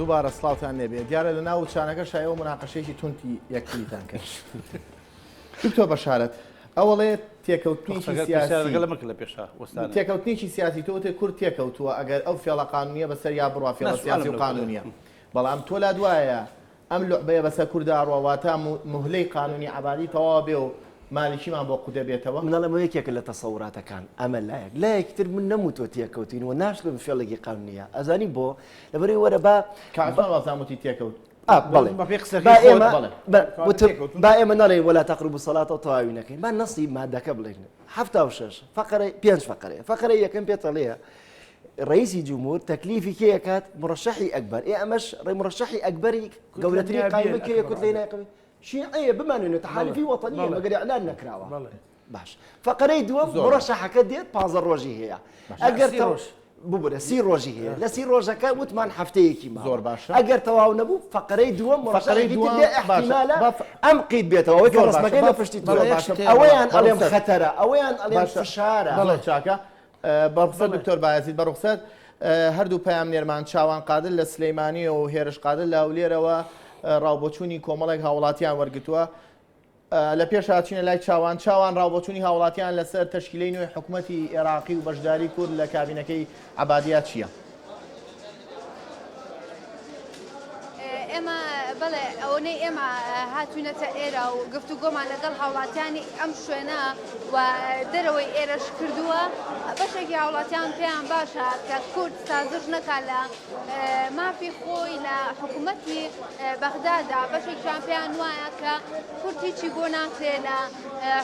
دووبارە سڵاوتان لێبێ دیارە لە ناو چانەکە شایەوە مناقەشەیەکی توندی یەکتریتان کرد دکتۆر بەشارەت ئەوەڵێ تێکەوتنێکی سیاسی تێکەوتنێکی سیاسی تۆ وتێ کورد تێکەوتووە ئەگەر ئەو فێڵە قانونیە بەسەر یا بڕوا فێڵە سیاسی و قانونیە بەڵام تۆ لا دوایە ئەم لوعبەیە بەسەر کوردا ئەڕوا واتە موهلەی قانونی عەبادی تەواو بێ و مالکیمان بۆ قودە بێتەوە؟ من ئەڵێم ئەوە یەکێکە لە تەسەوراتەکان ئەمە لایەک لایەکی تر من نەموتوە تێکەوتین و ناشڵێم فێڵێکی قانونیە ئەزانی بۆ لەبەرئەوەی وەرە با کاک عوسمان وابزانم وتی تێکەوت ئا بەڵێ بەپێی قسەکەی با خۆت ئێمە بەڵێ. بە کەواتە وتم تێکەوتوون. با ئێمە نەڵێین ولا تقربوا الصلاة و تەواوی نەکەین با نەسی مادەکە بڵێین 76 فەقەرە پێنج فەقەرەیە فەقەرەی یەکەم پێت ئەڵێ ڕئیسی جمهور تەکلیفی کێ ئەکات مڕەشەحی ئەکبەر ئێ ئەمەش ڕێ مڕەشەحی ئەکبەری گەورەترین قایمە کێیە کوتلەی نایقەوی شیعەیە بمانوێنێ تەحالفی وەتەنیە مەگەر ئیعلان نەکراوە باش فەقەرەی دووەم مڕەشەحەکە دێت پازە ڕۆژی هەیە ئەگەر ڕۆژ ببورە سی ڕۆژی هەیە لە سی ڕۆژەکە وتمان هەفتەیەکی ما زۆر باشە ئەگەر تەواو نەبوو فەقەرەی دووەم فەقەرەی مڕەشەحێکی تر دووەم دێ باشە ئیحتیمالە با ئەم قیت بێتەوە ئەوەی کە زۆر باشە ڕەسمەکەی با لە پشتی زۆر تۆیە باشە ئەوەیان ئەڵێم بەڕوخسەت خەتەرە ئەوەیان ئەڵێم باشە فشارە زۆر چاکە بەڕوخسەت دکتۆر بایەزید بەڕوخسەت هەردوو پەیامنێرمان چاوان قادر لە سلەیمانیەوە و هێرش قادر لە هەولێرەوە ڕاوبۆچوونی کۆمەڵێک هاوڵاتیان وەرگتووە لە پێش هاچینە لای چاوان چاوان ڕاوبۆچوونی هاوڵاتیان لەسەر تەشکیلەی نوێی حکوومەتی عێراقی و بەشداری کورد لە کابینەکەی عەبادیا چییە؟ ئێمە بەڵێ ئەوەنەی ئێمە هاتوینەتە ئێرە و گفتوگۆمان لەگەڵ هاوڵاتیانی ئەم شوێنە و دەرەوەی ئێرەش کردووە بەشێکی هاوڵاتیان پێیان باشە کە کورد سازش نەکا لە مافی خۆی لە حکوومەتی بەغدادا بەشێکیان پێیان وایە کە کورد هیچی بۆ ناکرێ لە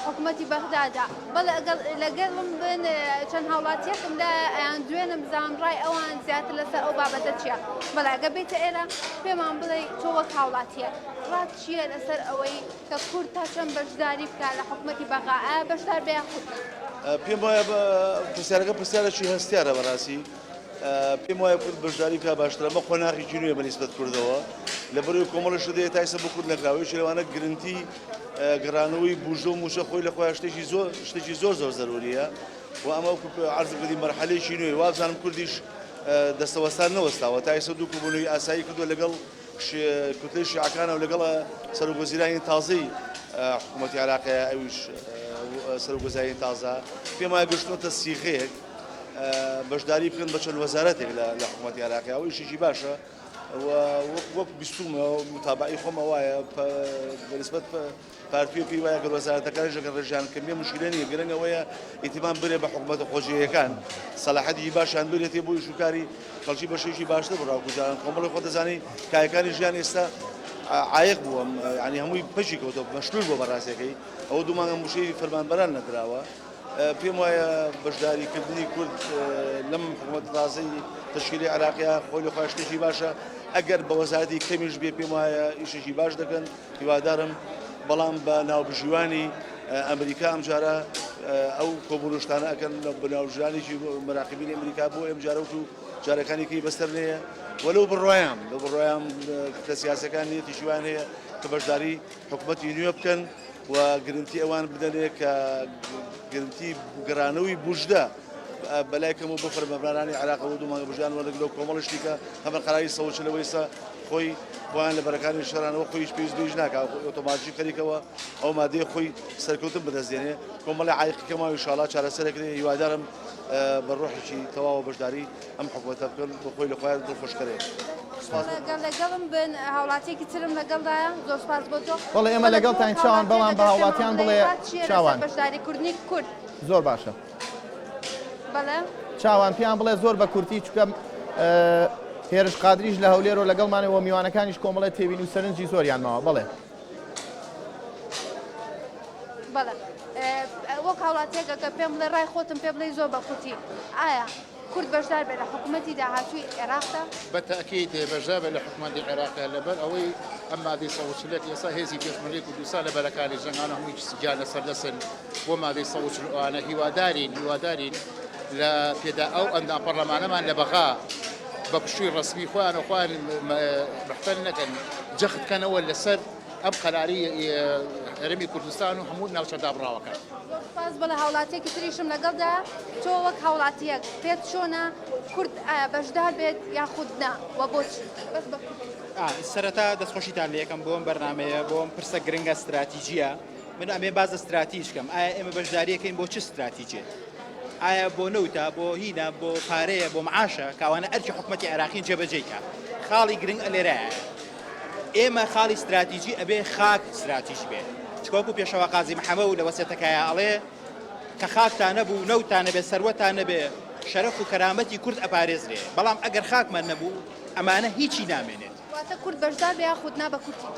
حکوومەتی بەغدادا بەڵێ ئەگەڵ لەگەڵم بن چەند هاوڵاتیەکم لە ئەیان دوێنم بزانم ڕای ئەوان زیاتر لەسەر ئەو بابەتە چییە بەڵێ ئەگە بێتە ئێرە پێمان بڵێ تۆ وەک هاوڵاتیەک ڕات چییە لەسەر ئەوەی کە کورد تا چەند بەشداری بکا لە حکومەتی بەغا ئایا بەشدار بێ یاخود نا؟ پێم وایە پرسیارەکە پرسیارێکی هەستیارە بەڕاستی پێم وایە کورد بەشداری بکا باشترە ئەمە قۆناغێکی نوێ بە نیسبەت کوردەوە لەبەرئەوەی کۆمەڵە شت هەیە تا ئێستا بۆ کورد نەکراوە یەکێ لەوانە گرنتی گەڕانەوەی بوژە و مووچە خۆی لە خۆیان شتێکی زۆر شتێکی زۆر زۆر زەروریە و ئەمە وەکو عەرزم کردی مەرحەلەیەکی نوێ وابزانم کوردیش دەستەوەستان نەوەستاوە تا ئێستا دوو کۆبوونەوەی ئاسایی کردووە لەگەڵ کوتلەی شیعەکانە و لەگەڵ سەرۆک وەزیرانی تازەی حکوومەتی عێراقی ئەویش سەرۆک وەزیرانی تازە پێم وایە گەشتووەتە سیغەیەک بەشداری بکەن بە چەند وەزارەتێک لە حکوومەتی عێراقی ئەو ئیشێکی باشە و وەک بیستومە متابعی خۆمە وایە بەنسبەت پارتیە پێی وایە گەر وەزارەتەکانیش ئەگەر ڕێژیان کەم بێ مشکلە نییە گرنگ ئەوەیە ئیتیمام برێ بە حکوومەتە خۆجێیەکان سەلاحەتێکی باشیان برێتێ بۆ ئیش و کاری خەڵکی بەشێکی باشتر بڕا کوجاران کۆمەڵی خۆ دەزانی کایەکانی ژیان ئێستا عایق بووە یعنی هەمووی پەکی کەوتەوە مەشلول بووە بەڕاستەکەی ئەوە دوو مانگە مووچەی فەرمانبەران نەدراوە پێم وایە بەشداریکردنی کورد لەم حکوومەت تازەی تەشکیلی عێراقیە خۆی لە خۆی شتێکی باشە ئەگەر بە وەزارەتی کەمیش بێ پێم وایە ئیشێکی باش دەکەن هیوادارم بەڵام بە ناوبژیوانی ئەمریکا ئەمجارە ئەو کۆبوونشتانە ئەکەن بە ناوبژیوانێکی مراقبینی ئەمریکا بۆ ئەمجارە وەکو جارەکانی کەی بەسەر نەیە وەلو بڕوایان لە بڕوایان کە سیاسەکان نیەتیشی وایان هەیە کە بەشداری حکوومەتی نوێ بکەن و گرنتی ئەوان بدەنێ کە گرنتی گەڕانەوەی بوژدە بەلای کەم و بۆ فەرمانبەرانی عێراقەوە دوو مانگە بژیان وەرنەگرەوە کۆمەڵی شتیکە هەمان قەراری 140 وەیسا خۆی خۆیان لە بەرەکانی شەرانەوە خۆیش پێویست بە هیچ ناکا ئۆتۆماتیکی خەریکەوە ئەو مادەیە خۆی سەرکەوتن بەدەست دێنێ کۆمەڵی عایقی کەماوە ئینشاڵا چارەسەرەکرێ هیوادارم بە ڕۆحێکی تەواوە بەشداری ئەم حکومەتە بکەن بۆ خۆی لە خۆیان دڵخۆشکەرەیە. لەگەڵ لەگەڵم بن هاوڵاتیەکی ترم لەگەڵدایە زۆر سپاس بۆ تۆ. بەڵێ ئێمە لەگەڵتاین چاوان بەڵام بە هاوڵاتیان بڵێ چاوان. بەشداری کردنی کورد. زۆر باشە. بەڵێ. چاوان پێیان بڵێ زۆر بە کورتی چونکە هێرش قادریش لە هەولێرەوە لەگەڵمانە و میوانەکانیش کۆمەڵێ تێبینی و سەرنجی زۆریان ماوە بەڵێ. بەڵێ وەک هاوڵاتیەکە کە پێم بڵێ ڕای خۆتم پێ بڵێ زۆر بە کورتی ئایا کورد بەشدار بێت لە حکوومەتی داهاتووی عێراقدا؟ بە تەئکید بەشدار بێت لە حکوومەتی عێراقدا لەبەر ئەوەی ئەم مادەی 140 ئێستا هێزی پێشمەرگەی کوردستان لە بەرەکانی جەنگانە هەمووی گیان لەسەر دەستن بۆ مادەی 140 ئەوانە هیوادارین هیوادارین لە پێدا ئەو ئەندام پەرلەمانەمان لە بەغا بە پشووی ڕەسمی خۆیان و خۆیان مەحتەل نەکەن جەخت کەنەوە لەسەر ئەم قەراری. هەرێمی کوردستان و هەموو ناوچە دابڕاوەکان. زۆر سوپاس، بەڵێ هاوڵاتیەکی تریشم لەگەڵدایە، تۆ وەک هاوڵاتیەک پێت چۆنە کورد ئایا بەشدار بێت یاخود نا و بۆچی؟ بەس بە کورتی. سەرەتا دەستخۆشیتان لێکەم بۆ ئەم بەرنامەیە بۆ ئەم پرسە گرنگە ستراتیجیە من ئەمێ باس لە ستراتیج کەم ئایا ئێمە بەشداریەکەین بۆ چ ستراتیجێ ئایا بۆ نەوتە بۆ هینە بۆ پارەیە بۆ معاشە کاوانە ئەرکی حکومەتی عێراقین جێبەجێی کە خاڵی گرنگ ئەلێرایە ئێمە خاڵی ستراتیجی ئەبێ خاک ستراتیج بێ چکۆکو پێشەوا قازی محەمە و لە وەسێتەکایە ئەڵێ کە خاکتان نەبوو نەوتان نەبێ سەروەتان نەبێ شەرەف و کەرامەتی کورد ئەپارێزرێ بەڵام ئەگەر خاکمان نەبوو ئەمانە هیچی نامێنێت. واتە کورد بەشدار بێ یاخود نا بە کورتی؟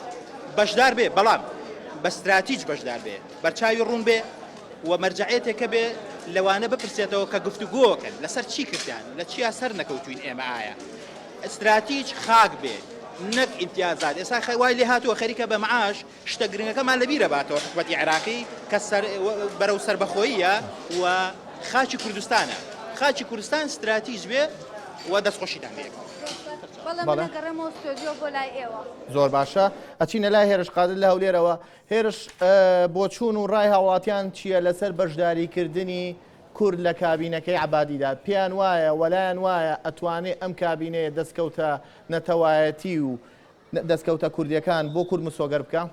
بەشدار بێ بەڵام بە ستراتیج بەشدار بێ بەرچاوی ڕوون بێ و مەرجەعێتێکە بێ لەوانە بپرسێتەوە کە گفتوگۆکەن لەسەر چی کردیان لە چیا سەر نەکەوتوین ئێمە ئایا ستراتیج خاک بێ نەک ئیمتیازات ئێستا خە وای لێ هاتووە خەریکە بە معاش شتە گرنگەکەمان لەبیرە باتەوە حکومەتی عێراقی کە سەر بەرەو سەربەخۆییە و خاکی کوردستانە خاکی کوردستان ستراتیج بێ و دەستخۆشیتان لێ ئەکەم. بەڵێ من ئەگەڕێمەوە ستۆدیۆ بۆ لای ئێوە. زۆر باشە ئەچینە لای هێرش قادر لە هەولێرەوە. هێرش بۆچوون و ڕای هاوڵاتیان چییە لەسەر بەشداریکردنی کورد لە کابینەکەی عەبادیدا؟ پێیان وایە وەلایان وایە ئەتوانێ ئەم کابینەیە دەستکەوتە نەتەوایەتی و دەستکەوتە کوردیەکان بۆ کورد مسۆگەر بکا؟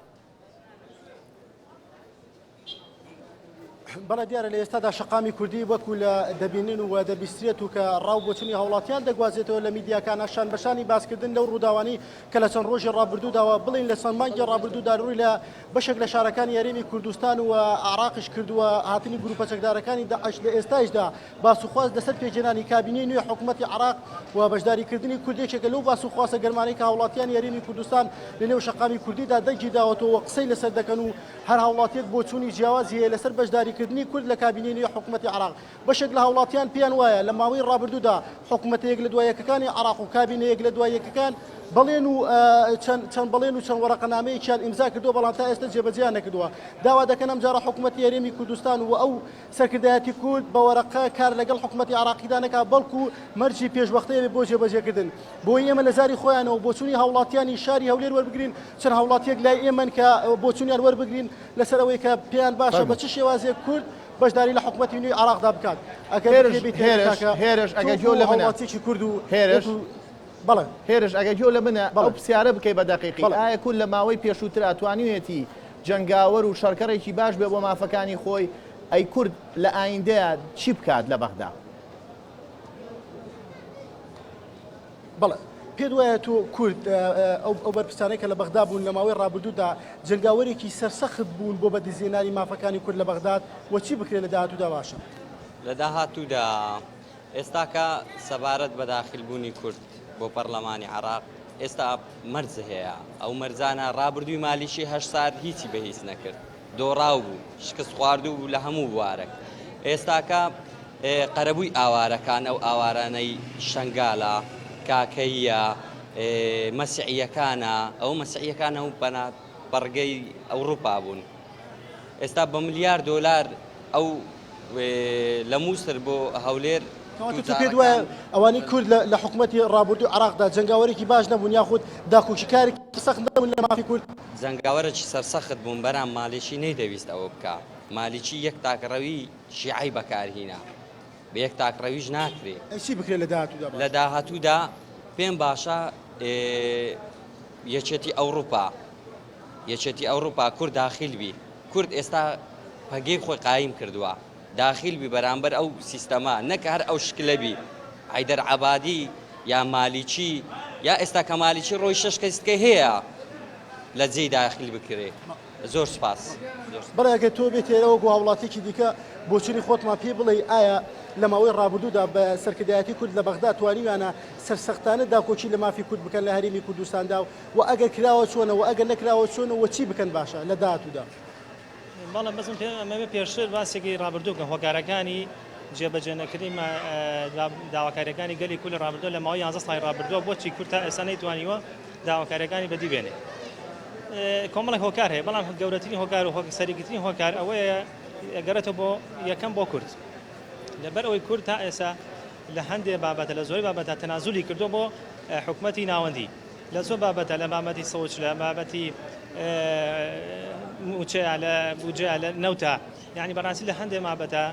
بەڵێ دیارە لە ئێستادا شەقامی کوردی وەکو لە دەبینن و دەبیسترێت و کە ڕاو بۆچونی هاوڵاتیان دەگوازێتەوە لە میدیاکانە شان بەشانی باسکردن لەو ڕووداوانی کە لە چەند ڕۆژی ڕابردووداوە بڵین لە چەند مانگی ڕابردوودا ڕووی لە بەشێک لە شارەکانی هەرێمی کوردستان و عێراقیش کردووە هاتنی گروپە چەکدارەکانی داعش لە ئێستایشدا باسوخواست لەسەر پێکهێنانی کابینەی نوێی حکومەتی عێراق و بەشداریکردنی کورد یەکێکە لەو باسوخواستە گەرمانەی کە هاوڵاتیانی هەرێمی کوردستان لەنێو شەقامی کوردیدا دەنگی داوەتەوە و قسەی لەسەر دەکەن و هەر هاوڵاتیەک بۆچوونی جیاوازی هەیە لەسەر بەشداریکردنی کورد لە کابینەی نوێی حکومەتی عێراق. بەشێک لە هاوڵاتیان پێیان وایە لە ماوەی ڕابردوودا حکومەتە یەک لە دوای یەکەکانی عێراق و کابینە یەک لە دوای یەکەکان بەڵێن و چەند بەڵێن و چەند وەرەقەنامەیەکیان ئیمزا کردووە بەڵام تا ئێستا جێبەجێیان نەکردووە. داوا دەکەن ئەمجارە حکومەتی هەرێمی کوردستان و ئەو سەرکردایەتی کورد بە وەرەقە کار لەگەڵ حکومەتی عێراقیدا نەکات بەڵکو مەرجی پێشوەختەی هەبێت بۆ جێبەجێکردن. بۆی ئێمە لە زاری خۆیانەوە بۆچوونی هاوڵاتیانی شاری هەولێر وەربگرین، چەند هاوڵاتیەک لای ئێمەن کە بۆچوونیان وەربگرین لەسەر ئەوەی کە پێیان باشە بە چ شێوازێک کورد بەشداری لە حکومەتی نوێی عێراقدا بکات. ئەگەر هێرش بکرێ بیتەوێت هێرش کاکە هێرش تۆ ئەگەر بۆ گوێ لە منە هاوڵاتیەکی کورد و هێرش وەکو بەڵێ هێرش ئەگەر گوێ لە منە ئەو بەڵێ پرسیارە بکەی بە دەقیقی بەڵێ ئایا کورد لە ماوەی پێشووترا توانیویەتی جەنگاوەر و شەڕکەڕێکی باش بێ بۆ مافەکانی خۆی ئەی کورد لە ئایندەیا چی بکات لە بەغدا؟ بەڵێ پێت وایە تۆ کورد ئەو بەرپرسانەی کە لە بەغدا بوون لە ماوەی ڕابردوودا جەنگاوەرێکی سەرسەخت بوون بۆ بەدیزێنانی مافەکانی کورد لە بەغداد و چی بکرێت لە داهاتوودا باشە؟ لە داهاتوودا ئێستاکە سەبارەت بە داخل بوونی کورد بۆ پەرلەمانی عێراق ئێستا مەرج هەیە ئەو مەرجانە ڕابردووی مالیکی هەشت سار هیچی بە هیچ نەکرد دۆڕاو بوو، شکست خواردوو بوو لە هەموو بوارەک. ئێستاکە قەرەبووی ئاوارەکان، ئەو ئاوارانەی شەنگالە، کاکەییە، مەسیعییەکانە، ئەوە مەسیعییەکان هەموو پەنا پەڕگەی ئەوڕوپا بوون. ئێستا بە ملیار دۆلار ئەو لە موسر بۆ هەولێر کەواتە تۆ پێت وایە ئەوانەی کورد لە حکومەتی ڕابردووی عێراقدا جەنگاوەرێکی باش نەبوون یاخود داکۆکیکارێکی سەخت نەبوون لە مافی کورد؟ جەنگاوەرێکی سەرسەخت بوون بەرام مالیکی نەیدەویست ئەوە بکا مالیکی یەک تاکڕەوی شیعەی بەکارهینا بە یەک تاکڕەویش ناکرێ. ئەی چی بکرێ لە داهاتوودا باشە؟ لە داهاتوودا پێم باشە یەکێتی ئەوڕوپا یەکێتی ئەوڕوپا کورد داخیل بی کورد ئێستا پەگەی خۆی قایم کردووە داخیل بی بەرامبەر ئەو سیستەمە نەک هەر ئەو شکلە بی حەیدەر عەبادی یا مالیکی یا ئێستا کە مالیکی ڕۆی شەش کەسکەی هەیە لە جێی داخیل بکرێ زۆر سپاس. بەڵێ ئەگەر تۆ بێیت ئێرە وەکو هاوڵاتیەکی دیکە بۆچونی خۆتمان پێ بڵێی ئایا لە ماوەی ڕابردوودا بە سەرکردایەتی کورد لە بەغدا توانیویانە سەرسەختانە داکۆکی لە مافی کورد بکەن لە هەرێمی کوردستاندا و ئەگەر کراوە چۆنە و ئەگەر نەکراوە چۆنە و چی بکەن باشە لە داهاتوودا؟ بەڵێ بەس من پێم ئەمەوێ پێشتر باسێکی ڕابردوو بکەم هۆکارەکانی جێبەجێ نەکردنی داواکاریەکانی گەلی کورد لە ڕابردووە لە ماوەی 11 ساڵی ڕابردووە بۆچی کورد تا ئێستا نەیتوانیوە داواکاریەکانی بەدی بێنێ کۆمەڵێک هۆکار هەیە بەڵام گەورەترین هۆکار و سەرەکیترین هۆکار ئەوەیە گەڕێتەوە بۆ یەکەم بۆ کورد لەبەر ئەوەی کورد تا ئێستا لە هەندێ بابەتە لە زۆری بابەتە تەنازولی کردو بۆ حکومەتی ناوەندی لە زۆر بابەتە لە بابەتی سەوچ لە بابەتی موچەیە لە بودجەیە لە نەوتە یعنی بەڕاستی لە هەندێ مابەتە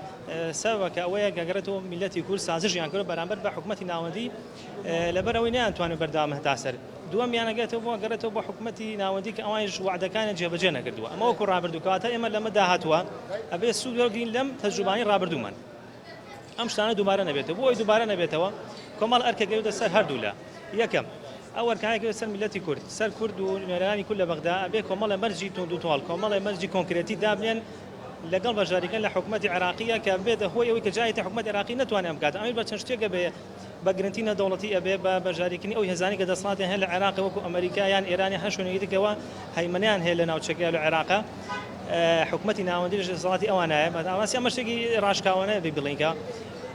سەبەکە ئەوەیە گەگەڕێتەوە میلەتی کورد سازشیان کرد بەرامبەر بە حکومەتی ناوەندی لەبەرئەوەی نەیانتوانی بەردەوام هەتا سەر دووەمیان ئەگەرێتەوە بۆ ئەگەڕێتەوە بۆ حکومەتی ناوەندی کە ئەوانیش وەعدەکانیان جێبەجێ نەکردووە ئەمە وەکو ڕابردوو کەواتە ئێمە لەمە داهاتووە ئەبێ سوود وەرگرین لەم تەجروبانەی ڕابردوومان ئەم شتانە دووبارە نەبێتەوە بۆ ئەوەی دووبارە نەبێتەوە کۆمەڵ ئەرکە گەوێتە سەر هەردوولا یەکەم ئەو ئەرکانە گەوێت سەر میلەتی کورد سەر کورد و نوێنەرانی کورد لە بەغدا ئەبێ کۆمەڵە مەرجی توند و تۆڵ کۆمەڵێ مەرجی کۆنکرێتی دابنێن لەگەڵ بەشداریکردن لە حکومەتی عێراقیە کە بێتە هۆی ئەوەی کە جارێکی تر حکومەتی عێراقی نەتوانێت ئەم بکات ئەمەش بە چەند شتێکە بێ بە گرنتی نەدەوڵەتی ئەبێ بە بەشداریکردنی ئەو هێزانەی کە دەسەڵاتیان هەیە لە عێراق وەکو ئەمریکا یان ئێران یان هەر شوێنێکی دیکەوە هەیمەنەیان هەیە لە ناوچەکە لە عێراق حکومەتی ناوەندی لەژێر دەسەڵاتی ئەوانایە بەڕاستی ئەمە شتێکی ڕاشکاوانە بێ بڵێین کە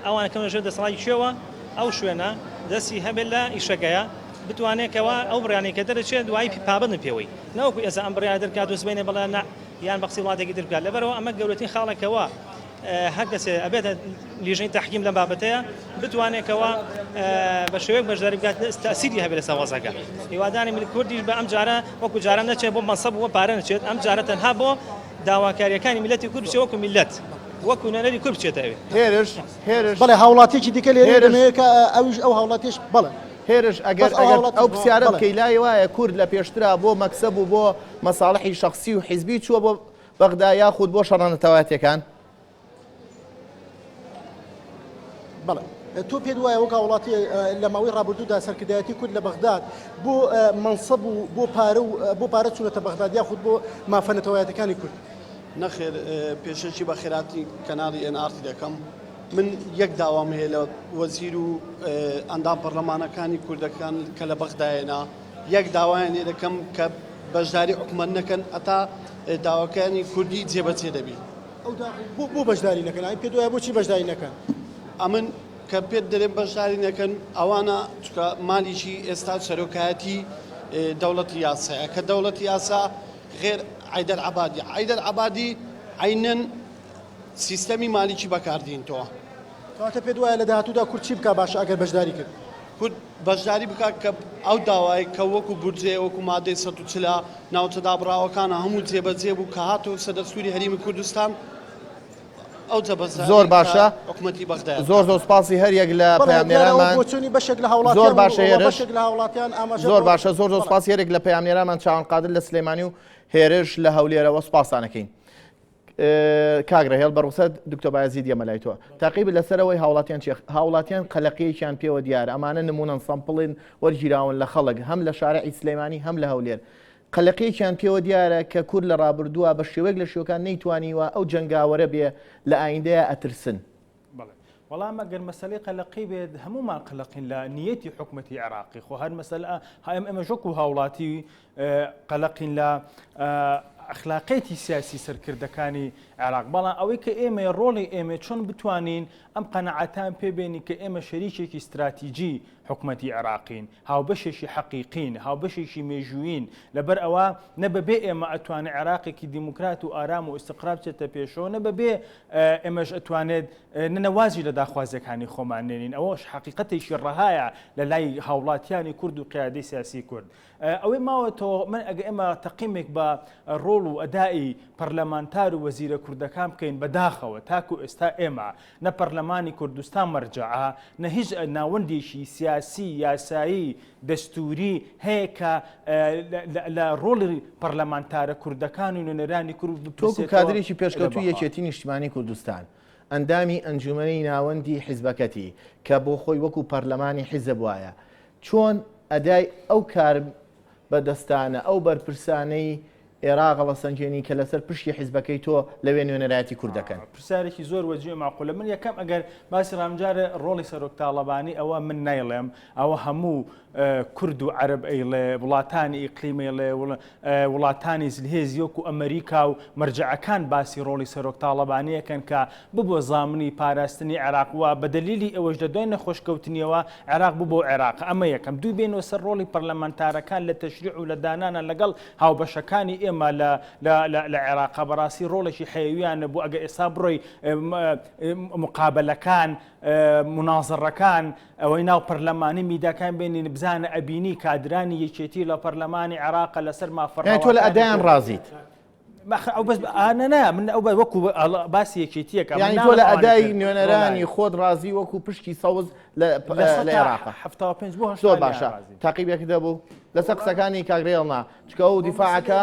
ئەوان کەونە ژێر دەسەڵاتی کوێوە ئەو شوێنە دەستی هەبێت لە ئیشەکەیە بتوانێت کەوا ئەو بڕیانەی کە دەرەچێت دوایی پابەندن پێوەی نەوەکو ئێستا ئەم بڕیارە دەرکات و سبەینێ بڵێ نا یان بە قسەی وڵاتێکی تر بکات لەبەرئەوە ئەمە گەورەترین خاڵە کەوا هەر کەسێ ئەبێتە لیژنەی تەحکیم لەم بابەتەیە بتوانێت کەوا بە شێوەیەک بەشداری بکات تەسیری هەبێت لەسەر وەزعەکە هیوادارین ملی کوردیش بە ئەم جارە وەکو جاران نەچێت بۆ مەنسەب و پارە نەچێت ئەم جارە تەنها بۆ داواکاریەکانی میلەتی کورد بچێت وەکو میلەت وەکو نوێنەری کورد بچێتە ئەوێ. هێرش هێرش بەڵێ هاوڵاتیەکی دیکە لێرەیە دەمەوێت کە ئەویش ئەو هاوڵاتیش بەڵێ هێرش ئەگەر ئەگەر ئەو پرسیارە بکەی لای وایە کورد لە پێشترا بۆ مەکسەب و بۆ مەساڵحی شەخسی و حیزبی چووە بۆ بەغدا یاخود بۆ شەڕە نەتەوایەتیەکان؟ بەڵێ تۆ پێت وایە وەک هاوڵاتی لە ماوەی ڕابردوودا سەرکردایەتی کورد لە بەغداد بۆ مەنسەب و بۆ پارە و بۆ پارە چوونەتە بەغداد یاخود بۆ مافە نەتەوایەتەکانی کورد؟ نەخێر پێشەکی بە خێراتنی کەناڵی ئێن ئاڕ تی دەکەم من یەک داوام هەیە لە وەزیر و ئەندام پەرلەمانەکانی کوردەکان کە لە بەغدایەنە یەک داوایان لێ دەکەم کە بەشداری حکومەت نەکەن ئەتا داواکانی کوردی جێبەجێ دەبی. ئەو دا بۆ بۆ بەشداری نەکەن ئای پێت وایە بۆچی بەشداری نەکەن؟ ئەمن کە پێت دەرێم بەشداری نەکەن ئەوانە چونکە مالیکی ئێستا سەرۆکایەتی دەوڵەتی یاسایە کە دەوڵەتی یاسا غێر عیدەر عەبادی عیدەر عەبادی عەینەن سیستەمی مالیکی بەکاردینتەوە. کەواتە پێت وایە لە داهاتوودا کورد چی بکا باشە ئەگەر بەشداری کرد؟ کورد بەشداری بکات کە ئەو داوای کە وەکو بودجەیە وەکو مادەی 140 ناوچە دابڕاوەکانە هەموو جێبەجێ بوو کە هاتەوە سەر دەستوری هەرێمی کوردستان ئەو جەبەزە زۆر باشە حکومەتی بەغدایە زۆر زۆر سپاسی هەر یەک لە بەڵێ دیارە ئەوە پەیامنێرانمان بۆچوونی بەشێک لە هاوڵاتیان زۆر بوو باشە و هێرش بەشێک لە هاوڵاتیان ئاماژە زۆر بۆ باشە زۆر زۆر بەڵێ سپاسی هەرێک لە پەیامنێرانمان چاوان قادر لە سلێمانی و هێرش لە هەولێرەوە سپاستان ئەکەین. کاک ڕەهێڵ بە ڕوخسەت دکتۆر بایەزید یەمە لای تۆ تاقیب لەسەرەوەی هاوڵاتیان چیە هاوڵاتیان قەلەقیەکیان پێوە دیارە ئەمانە نمونەن سەمپڵن وەرگیراون لە خەڵک هەم لە شارعی سلێمانی هەم لە هەولێر قەلەقیەکیان پێوە دیارە کە کورد لە ڕابردووە بە شێوەیەک لە شێوەکان نەیتوانیوە ئەو جەنگاوەرە بێ لە ئایندەیە ئەترسن. بەڵێ وەڵام ئەگەر مەسەلەی قەلەقی بێت هەمومان قەلەقین لە نیەتی حکومەتی عێراقی خۆ هەر مەسەلە هەم ئێمەش وەکو هاوڵاتی قەلەقین لە ئەخلاقیەتی سیاسی سەرکردەکانی عێراق بەڵام ئەوەی کە ئێمە ڕۆڵی ئێمە چۆن بتوانین ئەم قەنەعەتان پێبێنی کە ئێمە شەریکێکی استراتیجی حکومەتی عێراقین هاوبەشێکی حەقیقین، هاوبەشێکی مێژوویین، لەبەر ئەوە نە بەبێ ئێمە ئەتوانێت عێراقێکی دیموکرات و ئارام و ئیستقرار بچێتە پێشەوە، نە بەبێ ئێمەش ئەتوانێت نە نەوازی لە داخوازیەکانی خۆمان نێنین، ئەوەش حەقیقەتێکی ڕەهایە لە لای هاوڵاتیانی کورد و قیادەی سیاسی کورد. ئەوەی ماوەتەوە من ئەگە ئێمە تەقیمێک بە ڕۆڵ و ئەدائی پەرلەمانتار و وەزیرە کوردەکان بکەین بەداخەوە تاکو ئێستا ئێمە نە پەرلەمانی کوردستان مەرجەعە، نە هیچ ناوەندێکی سیاسی، یاسایی، دەستووری هەیە کە لە ڕۆڵی پەرلەمانتارە کوردەکان و نوێنەرانی کورد تۆ وەکو بپرسێتەوە کادرێکی پێشکەوتووی بەخوا. یەکێتی نیشتیمانی کوردستان، ئەندامی ئەنجومەنی ناوەندی حیزبەکەتی کە بۆ خۆی وەکو پەرلەمانی حیزب وایە، چۆن ئەدای ئەو کاربەدەستانە، ئەو بەرپرسانەی ئێراق هەڵەسەنگێنی کە لەسەر پشکی حیزبەکەی تۆ لەوێ نوێنەرایەتی کورد دەکەن. پرسیارێکی زۆر وەجیهی و مەعقولە. من یەکەم ئەگەر باسی ڕام جارێ ڕۆڵی سەرۆک تاڵەبانی ئەوە من نایڵێم ئەوە هەموو کورد و عەرەب ئەیڵێ وڵاتانی ئیقلیم ئەیڵێ وڵاتانی زلهێزی وەکو ئەمریکا و مەرجەعەکان باسی ڕۆڵی سەرۆک تاڵەبانی ئەکەن کە ببوە زامنی پاراستنی عێراق و بە دەلیلی ئەوەش لە دوای نەخۆش کەوتنیەوە عێراق بوو بەو عێراق ئەمە یەکەم دوو بێنەوە سەر ڕۆڵی پەرلەمانتارەکان لە تەشریع و لە دانانە لەگەڵ هاوبەشەکانی ئێمە لە لە لە لە عێراقا بەڕاستی ڕۆڵێکی حەیەویان نەبوو ئەگەر ئێستا بڕۆی مقابلەکان منازڕەکان ئەوەی ناو پەرلەمانی میداکان بێنین بزانە ئەبینی کادرانی یەکێتی لە پەرلەمانی عێراقە لەسەر مافە یانی تۆ لە ڕەواکانی ئەدایان کورد. ڕازیت؟ ئەو بەس نا من ئەو وەکو باسی یەکێتیەکە یانی تۆ لە ئەدای نوێنەرانی خۆت ڕازی وەکو پشکی سەوز لە عێراق 75 بۆ زۆر باشە تاقیبێک دەبوو لەسەر قسەکانی کاک ڕێڵ نا چکە ئەو دیفاعەکە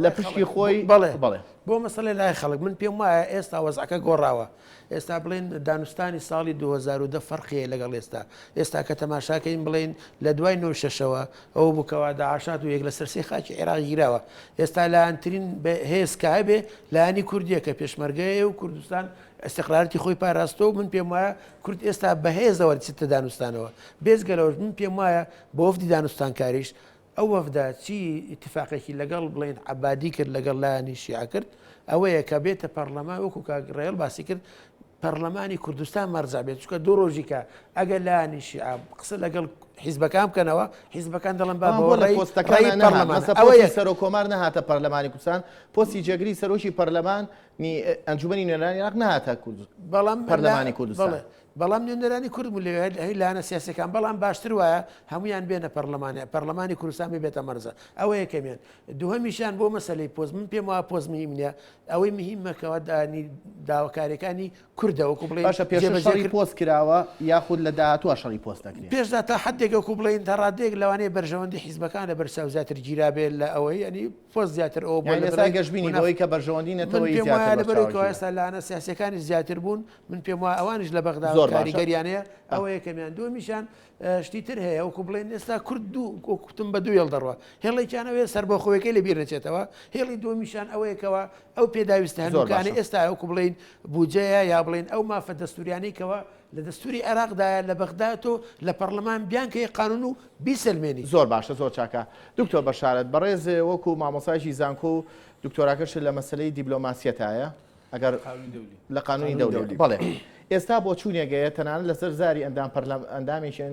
لە پشکی خۆی بەڵێ بەڵێ بۆ مەسەلەی لای خەڵک من پێم وایە ئێستا وەزعەکە گۆڕاوە ئێستا بڵێن دانوستانی ساڵی 2010 فەرقی هەیە لەگەڵ ئێستا ئێستا کە تەماشاکەین بڵێن لە دوای 96ەوە ئەوە بوو کەوا داعشات و یەک لەسەر سێ خاکی عێراق گیراوە ئێستا لایەنترین هێز کە هەبێ لایەنی کوردیە کە پێشمەرگەیە و کوردستان ئیستقرارەتی خۆی پاراستووە و من پێم وایە کورد ئێستا بەهێزەوە دەچێتە دانوستانەوە بێجگە لەوەش من پێم وایە بۆ وەفدی دانوستانکاریش ئەو وەفدە چی ئیتفاقێکی لەگەڵ بڵێن عەبادی کرد لەگەڵ لایەنی شیعە کرد ئەوەیە کە بێتە پەرلەمان وەکو کاک ڕێڵ باسی کرد پەرلەمانی کوردستان مەرجع بێت چونکە دوو ڕۆژی کە ئەگەر لایەنی شیعە قسە لەگەڵ حیزبەکان بکەنەوە حیزبەکان دەڵێن با بۆ لە پۆستەکان پەرلەمان ئەوەیە سەرۆک کۆمار نەهاتە پەرلەمانی کوردستان پۆستی جێگری سەرۆکی پەرلەمان ئەنجومەنی نوێنەرانی عێراق نەهاتە بەڵام پەرلەمانی کوردستان. بەڵام نوێنەرانی کورد بوون لەوێ هەی لایەنە سیاسیەکان بەڵام باشتر وایە هەمویان بێنە پەرلەمانێ پەرلەمانی کوردستان ببێتە مەرزە ئەوە یەکەمیان دووهەمیشیان بۆ مەسەلەی پۆست من پێم وایە پۆست مهم نییە ئەوەی مهمە کەوا دانی داواکاریەکانی کوردە وەکو بڵێین باشە پێشتر جێبەجێ شەڕی کرد پۆست کراوە یاخود لە داهاتووە شەڕی پۆست دەکرێ؟ پێشدا تا حدێک وەکو بڵێین تا ڕادەیەک لەوانەیە بەرژەوەندی حیزبەکان لە بەرچاو زیاتر گیرابێ لە ئەوەی یانی پۆست زیاتر ئەوە بووە یانی لە ئێستا بەرەی گەشبینی مناف بەوەی کە بەرژەوەندی من نەتەوەیی پێم زیاتر وایە بەرچاو لەبەرەوەی کەوا گیرا. ئێستا لایەنە سیاسیەکانیش زیاتر بوون من پێم وایە ئەوانیش لە بەغدا زۆر باشە. کاریگەریان هەیە ئەوە یەکەمیان دووەمیشیان شتی تر هەیە وەکو بڵێن ئێستا کورد دوو وەکو کوتم بە دوو هێڵ دەڕوا هێڵێکیان ئەوەیە سەربەخۆیەکەی لەبیر نەچێتەوە هێڵی دووەمیشیان ئەوەیە کەوا ئەو پێداویستە زۆر هەنووکانەی باشە. ئێستا وەکو بڵێین بودجەیە یا بڵێین ئەو مافە دەستووریانەی کەوا لە دەستووری عێراقدایە لە بەغدا تۆ لە پەڕلەمان بیانکەی قانوون و بیسەلمێنی. زۆر باشە زۆر چاکە دکتۆر بەشارەت بەڕێز وەکو مامۆستایەکی زانکۆ و دکتۆراکەشت لە مەسەلەی دیبلۆماسیەتایە ئەگەر لە قانونی دەولی بەڵێ ئێستا بۆچوونێک هەیە تەنانەت لەسەر زاری ئەندام پەرلەم ئەندامێکی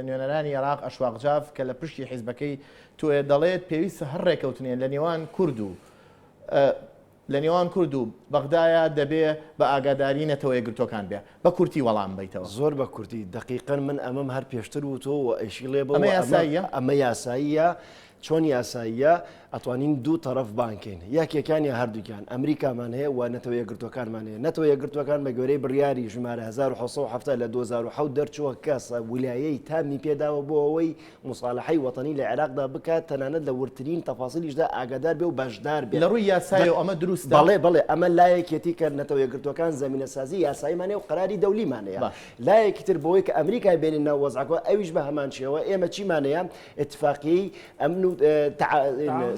نوێنەرانی عێراق ئەشواق جاف کە لە پشتی حیزبەکەی تۆیە دەڵێت پێویستە هەر ڕێکەوتنێ لە نێوان کورد و لە نێوان کورد و بەغدایە دەبێ بە ئاگاداری نەتەوە یەکگرتووەکان بێ بە کورتی وەڵام بەیتەوە. زۆر بە کورتی دەقیقەن من ئەمەم هەر پێشتر وتووە و ئەیشی ڵێ بەوە ئەمە یاساییە؟ ئەمە یاساییە چۆن یاساییە ئەتوانین دوو تەڕەف بانگ کەین یەکێکیان یا هەردووکیان ئەمریکامان هەیە و نەتەوە یەکگرتووەکانمان هەیە نەتەوە یەکگرتووەکان بە گوێرەی بڕیاری ژمارە 1770 لە 2007 دەرچووە کە ویلایەی تامی پێداوە بۆ ئەوەی موسالەحەی وەتەنی لە عێراقدا بکات تەنانەت لە وردترین تەفاسیلیشدا ئاگادار بێ و بەشدار بێت لە ڕووی یاسایەوە ئەمە دروستە؟ بەڵێ بەڵێ ئەمە لایەکیەتی کە نەتەوە یەکگرتووەکان زەمینەسازی یاساییمان هەیە و قەراری دەولیمان هەیە باش. لایەکی تر بۆی کە ئەمریکای بێنین ناو وەزعەکەوە ئەویش بە هەمان شێوە ئێمە چیمان هەیە اتفاقیەی ئەمن و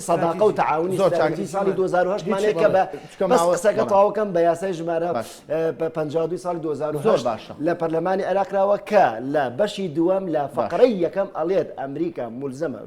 سەداقە و تەعاونی ستراتیجی ساڵی 2008 مان هەیە کە بە بەس قسەکە تەواوکەم بە یاسای ژمارە 52 ساڵی 2008 لە پەرلەمانی عێراق کراوە کە لە بەشی دووەم لە فەقرەی یەکەم ئەڵێت ئەمریکا مولزەمە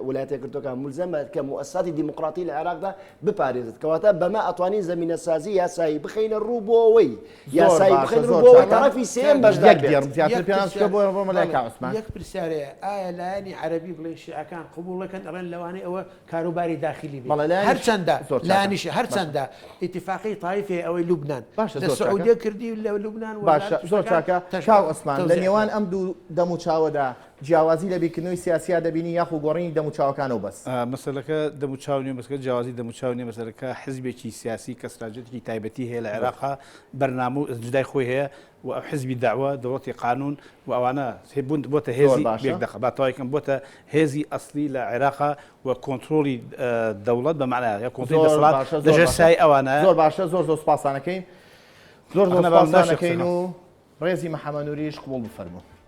وڵاتە یەکگرتووەکان مولزەمە کە موئەسساتی دیموکراتی لە عێراقدا بپارێزێت کەواتە بەمە ئەتوانین زەمینەسازی یاسایی بخەینە ڕوو بۆ ئەوەی یاسایی بخەینە ڕوو بۆ ئەوەی تەڕەفی سێیەم بەشدار یەک دێڕ زیاتر پێیان چکە بۆ ڕۆمە لای کاک عوسمان. یەک پرسیار هەیە ئایا لایەنی عەرەبی بڵێن شیعەکان قبوڵ نەکەن ئەڵێن لەوانەیە ئەوە کاروباری داخلی بێ بەڵێ لایەنی هەرچەندە زۆر چاکە لایەنی شیعە باشە هەرچەندە ئیتیفاقی تایف هەیە ئەوەی لوبنان باشە لە زۆر چاکە سعودیە کردی و لە لوبنان باشە وەزارەتی زۆر شتەکان چاکە تەش کاک عوسمان لە تەوزیع نێوان کرا. ئەم دوو دەموچاوەدا جیاوازی لە بیرکردنەوەی سیاسیا دەبینی یاخو گۆڕینی دەموچاوەکانە و بەس؟ مەسەلەکە دەموچاو نیە، مەسەلەکە جیاوازی دەموچاو نیە، مەسەلەکە حزبێکی سیاسی کە ستراتیژیەتێکی تایبەتی هەیە لە عێراقا، بەرنامە و ئەجندای خۆی هەیە و ئەو حزبی دەعوە، دەوڵەتی قانون و ئەوانە بوون بۆتە زۆر هێزی باشە. یەک دەقە با تەواوی کەم بۆتە هێزی ئەسڵی لە عێراقا و کۆنترۆڵی دەوڵەت بە مەعنا یا کۆنترۆڵی زۆر دەسەڵات باشە لە زۆر ژێر باشە سایەی ئەوانایە. زۆر باشە زۆر زۆر سوپاستان ئەکەین زۆر زۆر ئەخ نەبام سوپاستان ناشێ ئەکەین قسە و ڕێزی محەمەد نوریش قبوڵ بفەرموو.